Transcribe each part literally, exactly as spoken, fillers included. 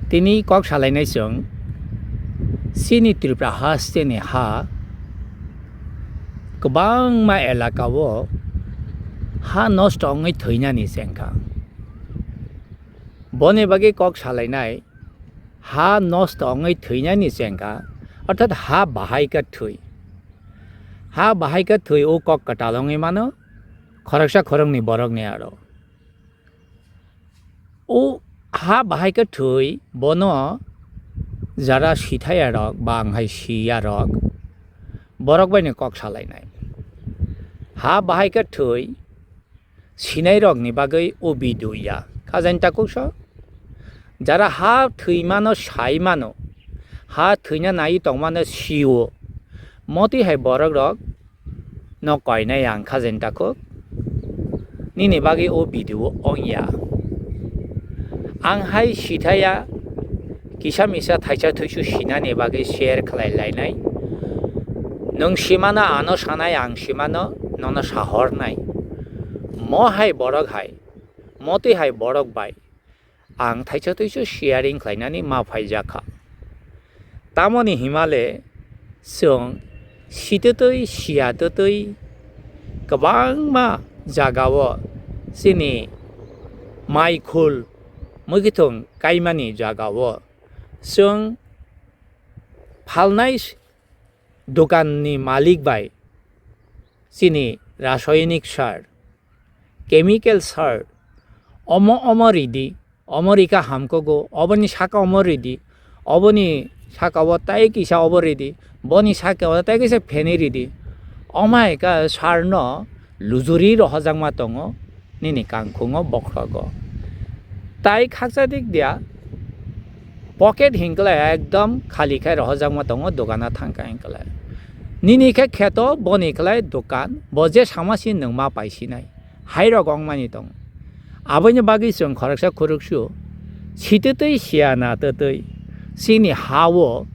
Tini kok salainai chwng, chini Tripura hasteni ha kwbangma elaka o ha nosto wngwi thwinani chengkha. Boni bagwi kok salainai, ha nosto wngwi thwinani chengkha, orthat ha bahai khe thwi. Ha bahai khe thwi o kok kwtal wngwi mano, khoroksa khoroknwi borokni aro. O ha bahai khe thwi, bono jara sithayarok ba ang hai siyarok, borok baino kok salainai. Ha bahai khe thwi, sinairokni bagwi o video ya. Khajani takhuk so? Jara ha thwimano sai mano, ha thwina nai tongmano sio, motwi hai borokrok no koinai ang khajani takhuk. Nini bagwi o video ong ya. Ang hai sithaya kisa misa thaisa thuisu sinani bagwi share khlai lainai. Nwng simano ano sanai, ang simano nono sahornai. Mo hai borok hai, motwi hai borok bai ang thaisa thuisu sharing khlainani ma phaijakha. Tamoni himale chwng sitwtwi siyatwtwi kwbangma jagao chini mai khul mwkhwthwng kaimani jagao chwng phalnai dokanni malik bai chini rasayonik sar, chemical sar, omo omo ridi, omo rika hamkogo, oboni saka omo ridi, oboni saka o tai kisa obo ridi, boni saka o tai kisa pheni ridi. Omo hai khe sar no lujuri rohojakma tongo nini kangkhungo bokhrogo. Tai khakcha dik dia, pocket hinkle ekdom khali khai rohojakma tongo, dogana thangkha hinkle. Nini khe kheto, boni khlai dokan, bo je sama si nwng ma paisinai. Hairok wngmani tongo. Aboni bagwi chwng khoroksa khoroksu sitwtwi siyana twtwi chini ha-o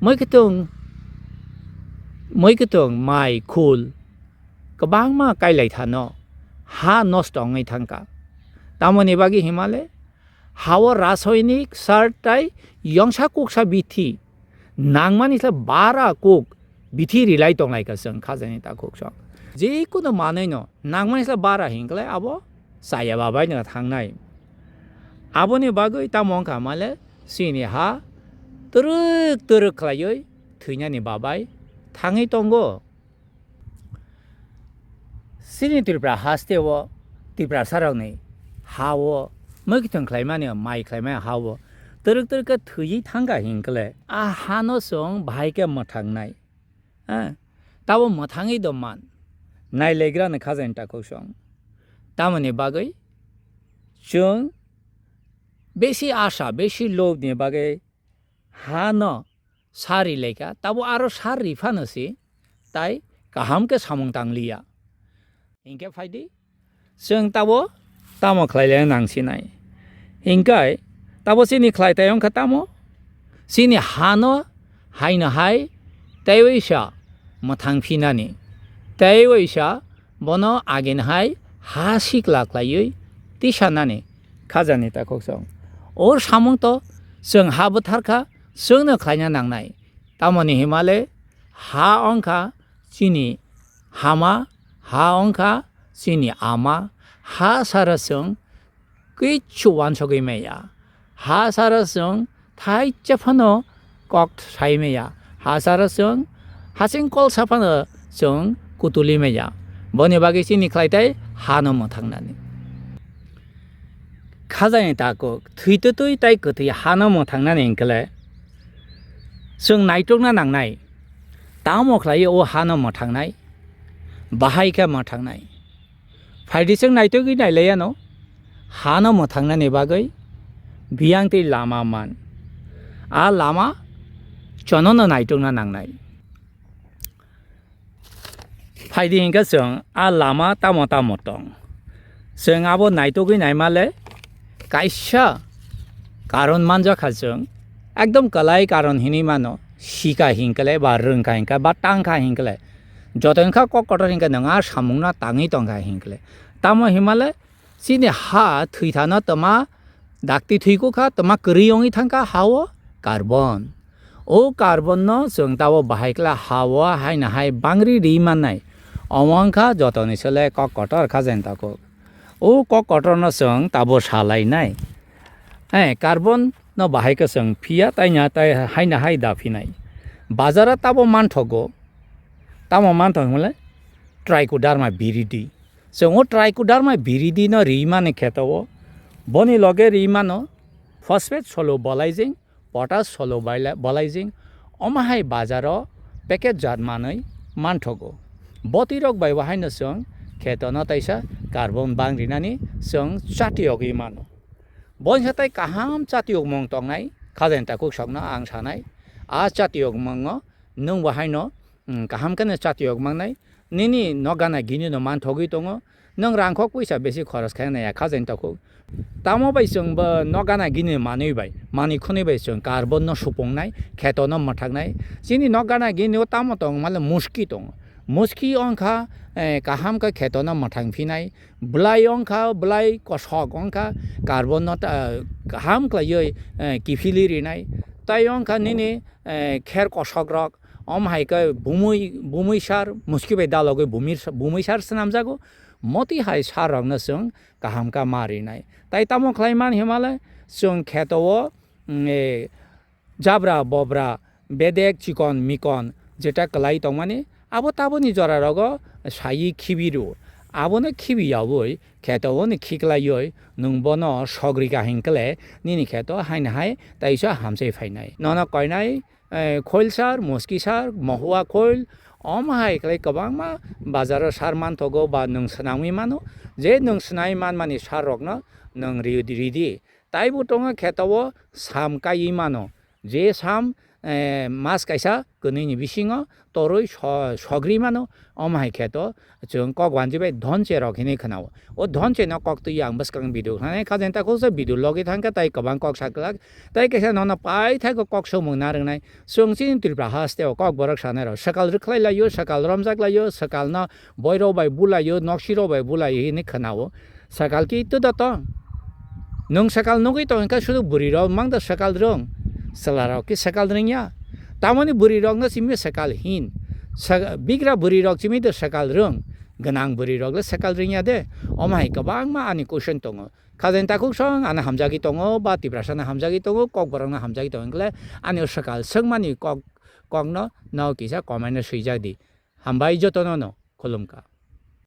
mwkhwthwng, mwkhwthwng mai khul kwbangma kailai thano ha nosto wngwi thangkha. Tamoni bagwi himale ha-o rasayonik sar tai yongsa kuksa bithi nangmani se bara kuk bithi rilai tonglaikha chwng khajani takhuk song. Jekunu manwino nangmani se bara hinkhlai abo chaya babaino thangnai. Aboni bagwi tamo wngkha male chini ha twrwk twrwk khlaiwi thwinani babai thangwi tongo. Chini Tripura haste o Tiprasa rokni ha o mwkhwthwng khlaimani, mai khlaimani ha o twrwk twrwk khe thwiwi thangkha hinkhle a hano chwng bahai khe mwthangnai. Ah, tabo mwthangwi do man. Nailegrani khajani takhuk song. Tamoni bagwi chwng besi asha, besi lobni bagwi hano sar ri laikha, tabo aro sar ri phano se tai kaham khe samung tangliya. Hinkhe phaidi, chwng tabo tamo khlai lai nang sinai. Hinkhe tabo chini khlai tai wngkha tamo? Chini hano haino hai teiwi sa mwthang phinani, teiwi sa bono agini hai ha sikla khlaiwi tisanani khajani takhuk song. O samung to chwng ha bwtharkha, chwngno khlaina nangnai. Tamoni himale ha wngkha chini hama, ha wngkha chini ama, ha sara chwng kichu wansogwi maya. Ha sara chwng thaisa phano kok sai maya. Ha sara chwng hasing kolsa phano chwng kutuli maya. Boni bagwi chini khlai tai hano mwthangnani. Khajani takhuk, thwitwtwi tai kwthwi hano mwthangnani hinkhle chwng naitukna nangnai. Tamo khlaiwi o hano mwthangnai, bahai khe mwthangnai. Phaidi chwng naitugwi nailaiano, hano mwthangnani bagwi biyang tei lama man. A lama chonono naitukna nangnai. Phaidi hinkhe chwng a lama tamo tamo tong. Chwng abo naitugwi naimale kaisa karon manjakha chwng. Ekdom kwlai karon hinwi mano, sika hinkhle ba rwngkha hinkhe ba tangkha hinkhle. Joto wngkha kok kotor hinkhe nwng a samungno tangwi tongkha hinkhle. Tamo himale chini ha thwithano twma Dakti thwikukha twma kwrwi wngwi thangkha ha-o carbon. O carbon no chwng tabo bahai kla ha-o haino hai bangri ri mannai. Omo wngkha jotoni sele kok kotor kha jani takhuk. O kok kotor no chwng tabo salainai. Hai carbon no bahai khe chwng phiya taina tai haino hai da phinai. Bazar o tabo manthogo. Tamo manthogo hwnle trichoderma viridi. Chwng o trichoderma viridi no ri mani kheto o. Boni loge ri mano phosphate solo bolaijing, potash solo baila-, bolaijing. Omo hai bazar o packet jat manwi manthogo. Botwi rok bai bo haino chwng kheto no taisa carbon bang rinani chwng chati yogwi mano. Boni satai kaham chati yokmung tongnai, kha jani takhuk sokno ang sanai. A chati yokmung o nwng bo haino, mm, kaham khe no chati yok mangnai. Nini nok gana gini no manthogwi tongo. Nwng rangkhok puisa besi khoros khaina ya kha jani takhuk. Tamo bai chwng bo nok gana gini manwi bai, manwi khwnwi bai chwng carbon no supungnai, kheto no mwthaknai. Chini nok gana gini o tamo tongo male muski tongo. Muski wngkha, eh, kaham khe kheto no mwthang phinai. Bwlai wngkha, bwlai kosok wngkha, carbon no ta-, kaham khlaiwi, eh, kiphilwi rinai. Tai wngkha nini, eh, kher kosok rok, omo hai khe bumui, bumui sar, muski bai dalogwi bumui sa-, bumui sar swnamjago. Motwi hai sar rokno chwng kaham khe ma rinai. Tai tamo khlai man himale chwng kheto o, mm, eh, jabra bobra, bedek chikon mikon jeta kwlai tongmani, abo taboni jora rogo saiwi khibi rwo. Abono khibi yaui kheto o ni khiklaiwi nwng bono sogri kahing kle nini kheto haino hai taisa hamsai phainai. Nono koinai, eh, khoil sar, muski sar, mohua khoil, omo hai khlai kwbangma bazaro sar manthogo ba nwng swnamwi mano. Je nwng swnamwi manmani sar rokno nwng ri-, ridi. Taibo tongo kheto o sam kaiwi mano. Je sam, eh, mas kaisa kwnwi ni bisingo torwi so-, sogri mano. Omo hai kheto chwng kok wanji bai dhonche rok hinwi khwnao. O dhonche no kok twi ang bwskang video khnanai kha jani takhuk se video logi thangkha tai kwbang kok sa kwlak. Tai kaisa nono paithai kok kok somung narwknai. Chwng chini Tripura haste o kok borok sanai rok swkal rwkhlai laio, swkal romjak laio, swkal no boirok bai bulaio, noksirok bai bulaio hinwi khwnao. Sakal ki tu da tong. Nung sakal nugui tong ka sudu buri rok mang da sakal rung. Sala rok ki sakal ring ya. Tamoni buri rok no simi sakal hin. Sa-, bigra buri rok simi da sakal rung. Ganang buri rok le sakal ring ya de. Omo hai kwbangma ani question tongo. Khajen takhuk song ani hamjagwi tongo, ba Tiprasa no hamjagwi tongo, kok borok no hamjagwi tongo. Kle ani sakal sengmani kok, kok no, no kisa comment no swijak di. Hambai joto no no. Khulumkha.